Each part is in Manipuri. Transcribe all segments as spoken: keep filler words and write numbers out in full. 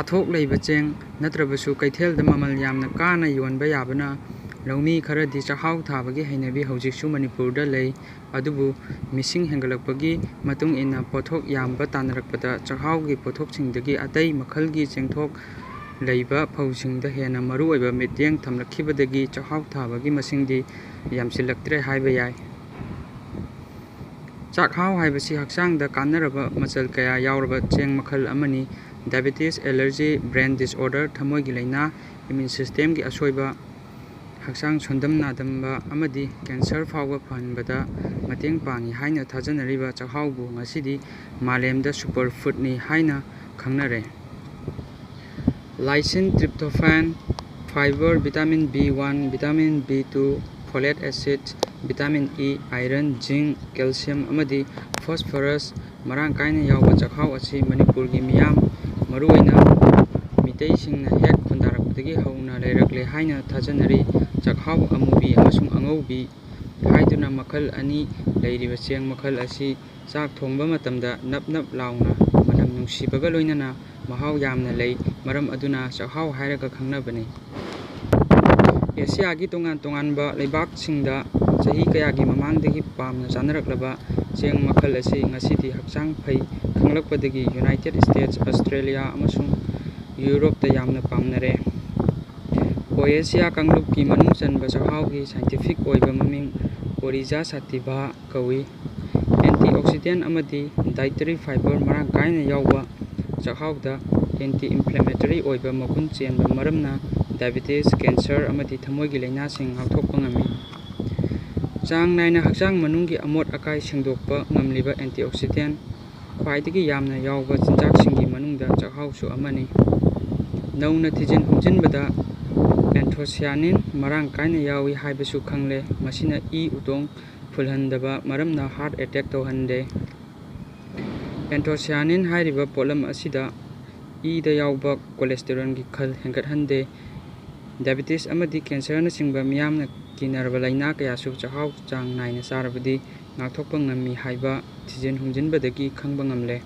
ꯄꯣꯠꯊꯣꯛ ꯂꯩꯕ ꯆꯦꯡ ꯅꯠꯇ꯭ꯔꯕꯁꯨ ꯀꯩꯊꯦꯜꯗ ꯃꯃꯜ ꯌꯥꯝꯅ ꯀꯥꯅ ꯌꯣꯟꯕ ꯌꯥꯕꯅ ꯂꯧꯃꯤ ꯈꯔꯗꯤ ꯆꯥꯛꯍꯥꯎ ꯊꯥꯕꯒꯤ ꯍꯩꯅꯕꯤ ꯍꯧꯖꯤꯛꯁꯨ ꯃꯅꯤꯄꯨꯔꯗ ꯂꯩ꯫ ꯑꯗꯨꯕꯨ ꯃꯤꯁꯤꯡ ꯍꯦꯟꯒꯠꯂꯛꯄꯒꯤ ꯃꯇꯨꯡ ꯏꯟꯅ ꯄꯣꯠꯊꯣꯛ ꯌꯥꯝꯕ ꯇꯥꯅꯔꯛꯄꯗ ꯆꯥꯛꯍꯥꯎꯒꯤ ꯄꯣꯠꯊꯣꯛꯁꯤꯡꯗꯒꯤ ꯑꯇꯩ ꯃꯈꯜꯒꯤ ꯆꯦꯡꯊꯣꯛ ꯂꯩꯕ ꯐꯧꯁꯤꯡꯗ ꯍꯦꯟꯅ ꯃꯔꯨꯑꯣꯏꯕ ꯃꯤꯠꯌꯦꯡ ꯊꯝꯂꯛꯈꯤꯕꯗꯒꯤ ꯆꯥꯛꯍꯥꯎ ꯊꯥꯕꯒꯤ ꯃꯁꯤꯡꯗꯤ ꯌꯥꯝꯁꯤꯜꯂꯛꯇ꯭ꯔꯦ ꯍꯥꯏꯕ ꯌꯥꯏ꯫ ꯆꯥꯛꯍꯥꯎ ꯍꯥꯏꯕꯁꯤ ꯍꯛꯆꯥꯡꯗ ꯀꯥꯟꯅꯔꯕ ꯃꯆꯜ ꯀꯌꯥ ꯌꯥꯎꯔꯕ ꯆꯦꯡ ꯃꯈꯜ ꯑꯃꯅꯤ꯫ Diabetes, allergy, brain disorder, ꯊꯃꯣꯏꯒꯤ ꯂꯥꯏꯅꯥ, immune systemꯒꯤ ꯑꯁꯣꯏꯕ, ꯍꯛꯆꯥꯡ ꯁꯣꯟꯗꯝ ꯅꯥꯗꯝꯕ ꯑꯃꯗꯤ cancer ꯐꯥꯎꯕ ꯐꯍꯟꯕꯗ ꯃꯇꯦꯡ ꯄꯥꯡꯏ ꯍꯥꯏꯅ ꯊꯥꯖꯅꯔꯤꯕ ꯆꯥꯛꯍꯥꯎꯕꯨ ꯉꯁꯤꯗꯤ ꯃꯥꯂꯦꯝꯗ super foodꯅꯤ ꯍꯥꯏꯅ ꯈꯪꯅꯔꯦ꯫ Lysine, tryptophan, fiber, vitamin B one, vitamin B two, folate acid, vitamin E, iron, zinc, calcium ꯑꯃꯗꯤ phosphorus ꯃꯔꯥꯡ ꯀꯥꯏꯅ ꯌꯥꯎꯕ ꯆꯥꯛꯍꯥꯎ ꯑꯁꯤ ꯃꯅꯤꯄꯨꯔꯒꯤ ꯃꯤꯌꯥꯝ, ꯃꯔꯨꯑꯣꯏꯅ ꯃꯤꯇꯩꯁꯤꯡꯅ ꯍꯦꯛ ꯈꯨꯟꯗꯥꯔꯛꯄꯗꯒꯤ ꯍꯧꯅ ꯂꯩꯔꯛꯂꯦ ꯍꯥꯏꯅ ꯊꯥꯖꯅꯔꯤ꯫ ꯆꯥꯛꯍꯥꯎ ꯑꯃꯨꯕꯤ ꯑꯃꯁꯨꯡ ꯑꯉꯧꯕꯤ ꯍꯥꯏꯗꯨꯅ ꯃꯈꯜ ꯑꯅꯤ ꯂꯩꯔꯤꯕ ꯆꯦꯡ ꯃꯈꯜ ꯑꯁꯤ ꯆꯥꯛ ꯊꯣꯡꯕ ꯃꯇꯝꯗ ꯅꯞ ꯅꯞ ꯂꯥꯎꯅ ꯃꯅꯝ ꯅꯨꯡꯁꯤꯕꯒ ꯂꯣꯏꯅꯅ ꯃꯍꯥꯎ ꯌꯥꯝꯅ ꯂꯩ, ꯃꯔꯝ ꯑꯗꯨꯅ ꯆꯥꯛꯍꯥꯎ ꯍꯥꯏꯔꯒ ꯈꯪꯅꯕꯅꯤ꯫ ꯑꯦꯁꯤꯌꯥꯒꯤ ꯇꯣꯉꯥꯟ ꯇꯣꯉꯥꯟꯕ ꯂꯩꯕꯥꯛꯁꯤꯡꯗ ꯆꯍꯤ ꯀꯌꯥꯒꯤ ꯃꯃꯥꯡꯗꯒꯤ ꯄꯥꯝꯅ ꯆꯥꯅꯔꯛꯂꯕ ꯆꯦꯡ ꯃꯈꯜ ꯑꯁꯤ ꯉꯁꯤꯗꯤ ꯍꯛꯆꯥꯡ ꯐꯩ ꯈꯪꯂꯛꯄꯗꯒꯤ United States, Australia ꯑꯃꯁꯨꯡ ꯌꯨꯔꯣꯞꯇ ꯌꯥꯝꯅ ꯄꯥꯝꯅꯔꯦ꯫ Poaceae ꯀꯥꯡꯂꯨꯞꯀꯤ ꯃꯅꯨꯡ ꯆꯟꯕ ꯆꯥꯛꯍꯥꯎꯒꯤ scientific ꯑꯣꯏꯕ ꯃꯃꯤꯡ Oryza sativa ꯀꯧꯏ꯫ Antioxidant ꯑꯃꯗꯤ dietary fiber ꯃꯔꯥꯡ ꯀꯥꯏꯅ ꯌꯥꯎꯕ ꯆꯥꯛꯍꯥꯎꯗ anti-inflammatory ꯑꯣꯏꯕ ꯃꯒꯨꯟ ꯆꯦꯟꯕ ꯃꯔꯝꯅ diabetes, cancer ꯑꯃꯗꯤ ꯊꯃꯣꯏꯒꯤ ꯂꯥꯏꯅꯥꯁꯤꯡ ꯉꯥꯛꯊꯣꯛꯄ ꯉꯝꯃꯤ꯫ ꯆꯥꯡ ꯅꯥꯏꯅ ꯍꯛꯆꯥꯡ ꯃꯅꯨꯡꯒꯤ ꯑꯃꯣꯠ ꯑꯀꯥꯏ ꯁꯦꯡꯗꯣꯛꯄ ꯉꯝꯂꯤꯕ antioxidant ꯈ꯭ꯋꯥꯏꯗꯒꯤ ꯌꯥꯝꯅ ꯌꯥꯎꯕ ꯆꯤꯟꯖꯥꯛꯁꯤꯡꯒꯤ ꯃꯅꯨꯡꯗ ꯆꯥꯛꯍꯥꯎꯁꯨ ꯑꯃꯅꯤ꯫ ꯅꯧꯅ ꯊꯤꯖꯤꯟ ꯍꯨꯝꯖꯤꯟꯕꯗ anthocyanin ꯃꯔꯥꯡ ꯀꯥꯏꯅ ꯌꯥꯎꯏ ꯍꯥꯏꯕꯁꯨ ꯈꯪꯂꯦ꯫ ꯃꯁꯤꯅ ꯏ ꯎꯇꯣꯡ ꯐꯨꯜꯍꯟꯗꯕ ꯃꯔꯝꯅ heart attack ꯇꯧꯍꯟꯗꯦ꯫ Anthocyanin ꯍꯥꯏꯔꯤꯕ ꯄꯣꯠꯂꯝ ꯑꯁꯤꯗ ꯏꯗ ꯌꯥꯎꯕ cholesterolꯒꯤ ꯈꯜ ꯍꯦꯟꯒꯠꯍꯟꯗꯦ꯫ Diabetes ꯑꯃꯗꯤ cancerꯅꯆꯤꯡꯕ ꯃꯤꯌꯥꯝꯅ ꯀꯤꯅꯔꯕ ꯂꯥꯏꯅꯥ ꯀꯌꯥꯁꯨ ꯆꯥꯛꯍꯥꯎ ꯆꯥꯡ ꯅꯥꯏꯅ ꯆꯥꯔꯕꯗꯤ ꯉꯥꯛꯊꯣꯛꯄ ꯉꯝꯃꯤ ꯍꯥꯏꯕ ꯊꯤꯖꯤꯟ ꯍꯨꯝꯖꯤꯟꯕꯗꯒꯤ ꯈꯪꯕ ꯉꯝꯂꯦ꯫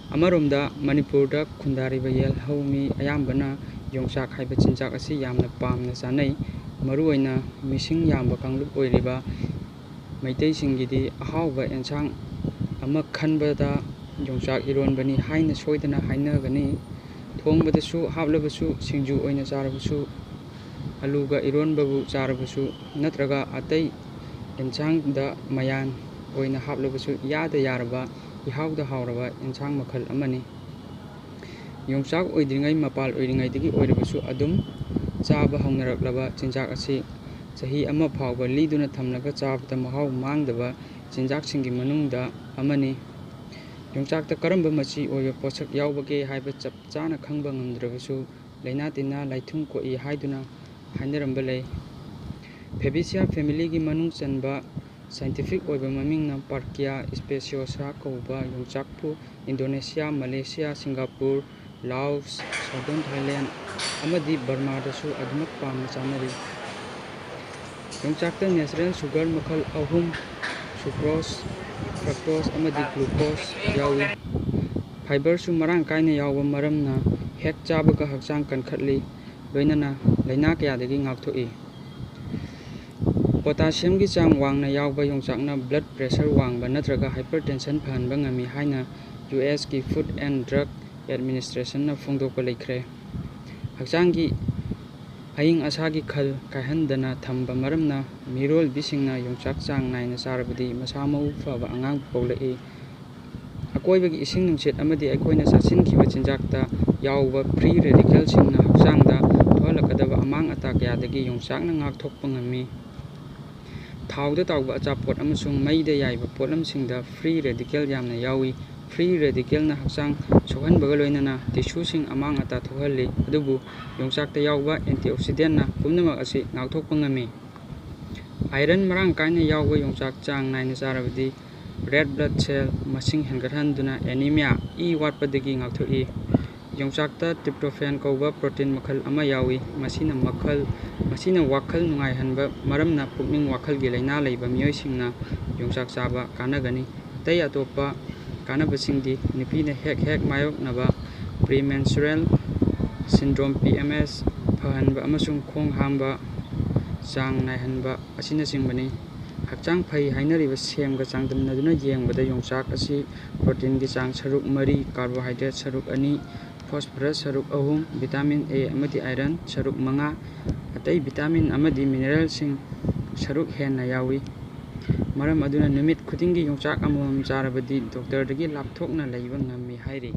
ꯑꯃꯔꯣꯝꯗ ꯃꯅꯤꯄꯨꯔꯗ ꯈꯨꯟꯗꯥꯔꯤꯕ ꯌꯦꯜꯍꯧ ꯃꯤ ꯑꯌꯥꯝꯕꯅ ꯌꯣꯡꯆꯥꯛ ꯍꯥꯏꯕ ꯆꯤꯟꯖꯥꯛ ꯑꯁꯤ ꯌꯥꯝꯅ ꯄꯥꯝꯅ ꯆꯥꯅꯩ꯫ ꯃꯔꯨꯑꯣꯏꯅ ꯃꯤꯁꯤꯡ ꯌꯥꯝꯕ ꯀꯥꯡꯂꯨꯞ ꯑꯣꯏꯔꯤꯕ ꯃꯩꯇꯩꯁꯤꯡꯒꯤꯗꯤ ꯑꯍꯥꯎꯕ ꯑꯦꯟꯁꯥꯡ ꯑꯃ ꯈꯟꯕꯗ ꯌꯣꯡꯆꯥꯛ ꯏꯔꯣꯟꯕꯅꯤ ꯍꯥꯏꯅ ꯁꯣꯏꯗꯅ ꯍꯥꯏꯅꯒꯅꯤ꯫ ꯊꯣꯡꯕꯗꯁꯨ ꯍꯥꯞꯂꯕꯁꯨ, ꯁꯤꯡꯖꯨ ꯑꯣꯏꯅ ꯆꯥꯔꯕꯁꯨ, ꯑꯂꯨꯒ ꯏꯔꯣꯟꯕꯕꯨ ꯆꯥꯔꯕꯁꯨ, ꯅꯠꯇ꯭ꯔꯒ ꯑꯇꯩ ꯑꯦꯟꯁꯥꯡꯗ ꯃꯌꯥꯟ ꯑꯣꯏꯅ ꯍꯥꯞꯂꯕꯁꯨ ꯏꯌꯥꯗ ꯌꯥꯔꯕ, ꯏꯍꯥꯎꯗ ꯍꯥꯎꯔꯕ ꯑꯦꯟꯁꯥꯡ ꯃꯈꯜ ꯑꯃꯅꯤ꯫ ꯌꯣꯡꯆꯥꯛ ꯑꯣꯏꯗ꯭ꯔꯤꯉꯩ ꯃꯄꯥꯜ ꯑꯣꯏꯔꯤꯉꯩꯗꯒꯤ ꯑꯣꯏꯔꯕꯁꯨ ꯑꯗꯨꯝ ꯆꯥꯕ ꯍꯧꯅꯔꯛꯂꯕ ꯆꯤꯟꯖꯥꯛ ꯑꯁꯤ ꯆꯍꯤ ꯑꯃ ꯐꯥꯎꯕ ꯂꯤꯗꯨꯅ ꯊꯝꯂꯒ ꯆꯥꯕꯗ ꯃꯍꯥꯎ ꯃꯥꯡꯗꯕ ꯆꯤꯟꯖꯥꯛꯁꯤꯡꯒꯤ ꯃꯅꯨꯡꯗ ꯑꯃꯅꯤ꯫ ꯌꯣꯡꯆꯥꯛꯇ ꯀꯔꯝꯕ ꯃꯆꯤ ꯑꯣꯏꯕ ꯄꯣꯠꯁꯛ ꯌꯥꯎꯕꯒꯦ ꯍꯥꯏꯕ ꯆꯞ ꯆꯥꯅ ꯈꯪꯕ ꯉꯝꯗ꯭ꯔꯕꯁꯨ, ꯂꯥꯏꯅꯥ ꯇꯤꯟꯅꯥ ꯂꯥꯏꯊꯨꯡ ꯀꯣꯛꯏ ꯍꯥꯏꯗꯨꯅ ꯍꯥꯏꯅꯔꯝꯕ ꯂꯩ꯫ Fabaceae family ꯒꯤ ꯃꯅꯨꯡ ꯆꯟꯕ scientific ꯑꯣꯏꯕ ꯃꯃꯤꯡꯅ Parkia speciosa ꯀꯧꯕ ꯌꯣꯡꯆꯥꯛꯄꯨ Indonesia, Malaysia, Singapore, Laos, Southern Thailand ꯑꯃꯗꯤ ꯕꯔꯃꯥꯗꯁꯨ ꯑꯗꯨꯃꯛ ꯄꯥꯝꯅ ꯆꯥꯅꯔꯤ꯫ ꯌꯣꯡꯆꯥꯛꯇ natural sugar ꯃꯈꯜ ꯑꯍꯨꯝ, sucrose, fructose ꯑꯃꯗꯤ glucose ꯌꯥꯎꯏ꯫ Fibre ꯁꯨ ꯃꯔꯥꯡ ꯀꯥꯏꯅ ꯌꯥꯎꯕ ꯃꯔꯝꯅ ꯍꯦꯛ ꯆꯥꯕꯒ ꯍꯛꯆꯥꯡ ꯀꯟꯈꯠꯂꯤ, ꯂꯣꯏꯅꯅ ꯂꯥꯏꯅꯥ ꯀꯌꯥꯗꯒꯤ ꯉꯥꯛꯊꯣꯛꯏ꯫ Potassium ꯒꯤ ꯆꯥꯡ ꯋꯥꯡꯅ ꯌꯥꯎꯕ ꯌꯣꯡꯆꯥꯛꯅ blood pressure ꯋꯥꯡꯕ ꯅꯠꯇ꯭ꯔꯒ hypertension ꯐꯍꯟꯕ ꯉꯝꯃꯤ ꯍꯥꯏꯅ U S ꯀꯤ Food and Drug Administration ꯅ ꯐꯣꯡꯗꯣꯛꯄ ꯂꯩꯈ꯭ꯔꯦ꯫ ꯍꯛꯆꯥꯡꯒꯤ ꯑꯏꯪ ꯑꯁꯥꯒꯤ ꯈꯜ ꯀꯥꯏꯍꯟꯗꯅ ꯊꯝꯕ ꯃꯔꯝꯅ ꯃꯤꯔꯣꯜꯕꯤꯁꯤꯡꯅ ꯌꯣꯡꯆꯥꯛ ꯆꯥꯡ ꯅꯥꯏꯅ ꯆꯥꯔꯕꯗꯤ ꯃꯁꯥ ꯃꯎ ꯐꯕ ꯑꯉꯥꯡ ꯄꯣꯛꯂꯛꯏ꯫ ꯑꯀꯣꯏꯕꯒꯤ ꯏꯁꯤꯡ ꯅꯨꯡꯁꯤꯠ ꯑꯃꯗꯤ ꯑꯩꯈꯣꯏꯅ ꯆꯥꯁꯤꯟꯈꯤꯕ ꯆꯤꯟꯖꯥꯛꯇ ꯌꯥꯎꯕ free radical ꯁꯤꯡꯅ ꯍꯛꯆꯥꯡꯗ ꯊꯣꯛꯍꯜꯂꯛꯀꯗꯕ ꯑꯃꯥꯡ ꯑꯇꯥ ꯀꯌꯥꯗꯒꯤ ꯌꯣꯡꯆꯥꯛꯅ ꯉꯥꯛꯊꯣꯛꯄ ꯉꯝꯃꯤ꯫ ꯊꯥꯎꯗ ꯇꯥꯎꯕ ꯑꯆꯥꯄꯣꯠ ꯑꯃꯁꯨꯡ ꯃꯩꯗ ꯌꯥꯏꯕ ꯄꯣꯠꯂꯝꯁꯤꯡꯗ free radical ꯌꯥꯝꯅ ꯌꯥꯎꯏ꯫ Free radical ꯅ ꯍꯛꯆꯥꯡ ꯁꯣꯛꯍꯟꯕꯒ ꯂꯣꯏꯅꯅ tissue ꯁꯤꯡ ꯑꯃꯥꯡ ꯑꯇꯥ ꯊꯣꯛꯍꯜꯂꯤ, ꯑꯗꯨꯕꯨ ꯌꯣꯡꯆꯥꯛꯇ ꯌꯥꯎꯕ antioxidant ꯅ ꯄꯨꯝꯅꯃꯛ ꯑꯁꯤ ꯉꯥꯛꯊꯣꯛꯄ ꯉꯝꯃꯤ꯫ Iron ꯃꯔꯥꯡ ꯀꯥꯏꯅ ꯌꯥꯎꯕ ꯌꯣꯡꯆꯥꯛ ꯆꯥꯡ ꯅꯥꯏꯅ ꯆꯥꯔꯕꯗꯤ red blood cell ꯃꯁꯤꯡ ꯍꯦꯟꯒꯠꯍꯟꯗꯨꯅ anemia, ꯏ ꯋꯥꯠꯄꯗꯒꯤ ꯉꯥꯛꯊꯣꯛꯏ꯫ ꯌꯣꯡꯆꯥꯛꯇ tryptophan ꯀꯧꯕ protein ꯃꯈꯜ ꯑꯃ ꯌꯥꯎꯏ꯫ ꯃꯁꯤꯅ ꯃꯈꯜ, ꯃꯁꯤꯅ ꯋꯥꯈꯜ ꯅꯨꯡꯉꯥꯏꯍꯟꯕ ꯃꯔꯝꯅ ꯄꯨꯛꯅꯤꯡ ꯋꯥꯈꯜꯒꯤ ꯂꯥꯏꯅꯥ ꯂꯩꯕ ꯃꯤꯑꯣꯏꯁꯤꯡꯅ ꯌꯣꯡꯆꯥꯛ ꯆꯥꯕ ꯀꯥꯟꯅꯒꯅꯤ꯫ ꯑꯇꯩ ꯑꯇꯣꯞꯄ ꯀꯥꯟꯅꯕꯁꯤꯡꯗꯤ ꯅꯨꯄꯤꯅ ꯍꯦꯛ ꯍꯦꯛ ꯃꯥꯌꯣꯛꯅꯕ premenstrual syndrome, P M S, ꯐꯍꯟꯕ ꯑꯃꯁꯨꯡ ꯈꯣꯡ ꯍꯥꯝꯕ ꯆꯥꯡ ꯅꯥꯏꯍꯟꯕ ꯑꯁꯤꯅꯆꯤꯡꯕꯅꯤ꯫ ꯍꯛꯆꯥꯡ ꯐꯩ ꯍꯥꯏꯅꯔꯤꯕ ꯁꯦꯝꯒ ꯆꯥꯡꯗꯝꯅꯗꯨꯅ ꯌꯦꯡꯕꯗ ꯌꯣꯡꯆꯥꯛ ꯑꯁꯤ proteinꯒꯤ ꯆꯥꯡ ꯁꯔꯨꯛ ꯃꯔꯤ, carbohydrate ꯁꯔꯨꯛ ꯑꯅꯤ, phosphorus ꯁꯔꯨꯛ ꯑꯍꯨꯝ, vitamin A ꯑꯃꯗꯤ iron ꯁꯔꯨꯛ ꯃꯉꯥ, ꯑꯇꯩ vitamin ꯑꯃꯗꯤ mineralꯁꯤꯡ ꯁꯔꯨꯛ ꯍꯦꯟꯅ ꯌꯥꯎꯏ꯫ ꯃꯔꯝ ꯑꯗꯨꯅ ꯅꯨꯃꯤꯠ ꯈꯨꯗꯤꯡꯒꯤ ꯌꯣꯡꯆꯥꯛ ꯑꯃꯃꯝ ꯆꯥꯔꯕꯗꯤ doctorꯗꯒꯤ ꯂꯥꯞꯊꯣꯛꯅ ꯂꯩꯕ ꯉꯝꯃꯤ ꯍꯥꯏꯔꯤ꯫